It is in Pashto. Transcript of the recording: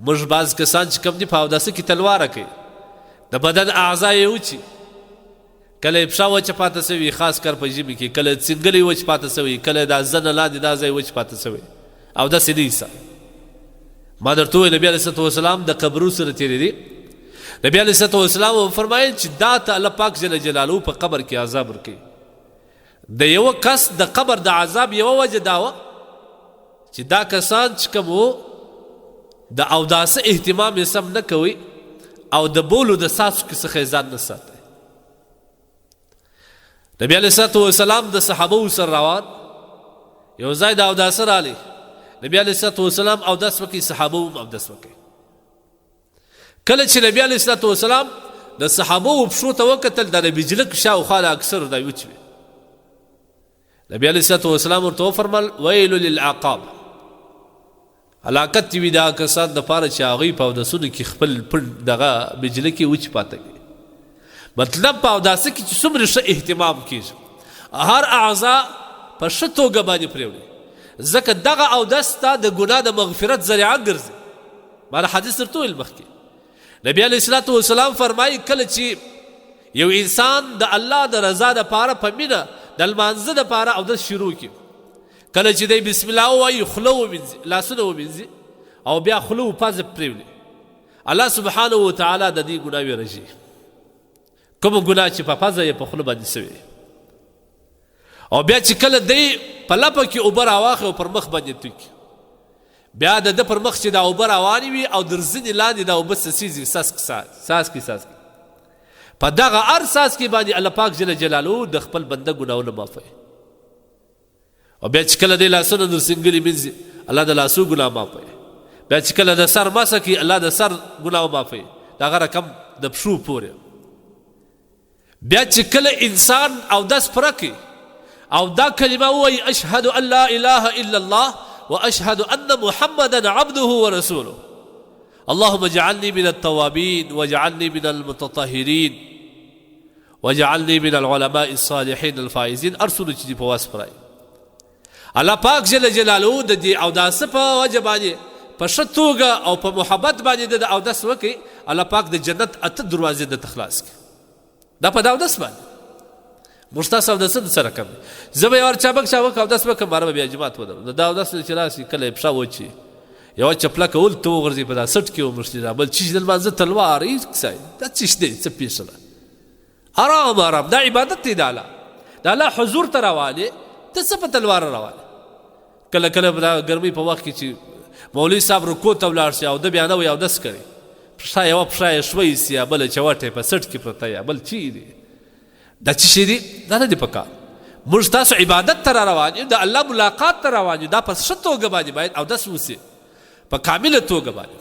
موږ بعض کسان چې کوم دي په اوداسه کې تلواره کوي، د بدن اعضا یې وچي، کله یې پښه وچه پاته سوي، خاص کر په ژمي کې، کله څنګلی وچ پاته سوي، کله دا زنه لاندې دا ځای وچ پاته سوی، اودس یې نه ایسه. ما درته وویل نبي علیه الصلاة والسلام د قبرو سره تېرېدی. نبي علیه الصلاة والسلام وفرمایل چې دا ته الله پاک جل جلاله په قبر کې عذاب ورکوي. د یوه کس د قبر د عذاب یوه وجه دا وه چې دا کسان چې کوم وو د اوداسه اهتمام یې سم نه کوي او د بولو د څاڅکو څخه یې ځان نه ساتي. نبی علیه الصلاة والسلام د صحابه سره روان یو ځای د اوداسه رالی، نبی علیه الصلاة والسلام اودس وکړي، صحابه هم اودس وکړي. کله چې نبی علیه الصلاة والسلام د صحابه و پښو ته وکتل، د بجلک شاوخوا د اکثرو دا وچ وي. نبی علیه الصلاة والسلام ورته وفرمایل ویل للعقاب، هلاکت دې وي د هغه کسان دپاره چې هغوی په اودسونو کې خپل پنډ دغه بجلکې وچ پاته کوي. مطلب په اوداسه کې چې څومره ښه اهتمام کېږي، هر اعضا په ښه توګه باندې پرېوړي، ځکه دغه اودس ته د ګناه د مغفرت ذریعه ګرځي. ما دا حدیث درته وویل مخکې. نبی علیه الصلاة والسلام فرمایي کله چې یو انسان د الله د رضا دپاره په مینه د لمانځه دپاره اودس شروع کړي، کله چې دی بسم الله ووایي، خوله ومینځي، لاسونه ومینځي او بیا خوله و پزه پرېولي، الله سبحانه وتعالی د دې ګناوې رژي، کومه ګناه چې په پزه یې په خوله باندې سوې. او بیا چې کله دی په لپه کې اوبه راواخلي او پر مخ باندې توی کړي، بیا د ده پر مخ چې دا اوبه روانې وي او در ځینې لاندې دا اوبه څڅېږي، څاڅکي څاڅکي څاڅکي، په دغه هر څاڅکي باندې الله پاک جل جلاله د خپل بنده ګناهونه معافوي. او بیا چې کله دی لاسونه در څنګلي مینځي، الله د لاسو ګناه معافوي. بیا چې کله د سر مسه کوي، الله د سر ګناه معافوي، دغه رقم د پښو پورې. بیا چې کله انسان اودس پوره کړي او دا کلمه ووایي اشهد ان لا اله الا الله واشهد ان محمدا عبده ورسوله اللهم اجعلني من التوابين واجعلني من المتطهرين واجعلني من العلماء الصالحين الفائزين. ارسلو چې په واس پرای الله پاک جل جلاله د دې اوداسه په وجه باندې په ښه توګه او په محبت باندې د اودس وکړي، الله پاک د جنت اته دروازې د تخلاص کړي. دا په دا اودس باندې موږ تاسو اودس د سره کوم. زه به یو چابک چابک اودس وکړم، باره به بیا جومات ودرم. دا اودس چې راشي کله یې پښه وچي، یوه چپلکه ولته وغورځي، په دا سټ کې ومښتي، دا بل چیش د لمانځه تلوار هېڅ دا څه دی، څه پېښه ده؟ آرام آرام، دا عبادت دی د الله، د الله حضور ته روان یې، ته څه په تلوار روان یې؟ کله کله د ګرمۍ په وخت کې چې مولوي صاحب رکوع ته ولاړ شي او ده بیا نه وي اودس کړي، پښه یوه پښه یې ښویې سي، یا بله چوټه یې په څټ کې پرته یا بل چیرې، دا څه شی دي؟ دا نه دي پکار. موږ تاسو عبادت ته را روان یو، د الله ملاقات ته روان یو، دا په ښه توګه باندې باید اودس وسي، په کامله توګه باندې.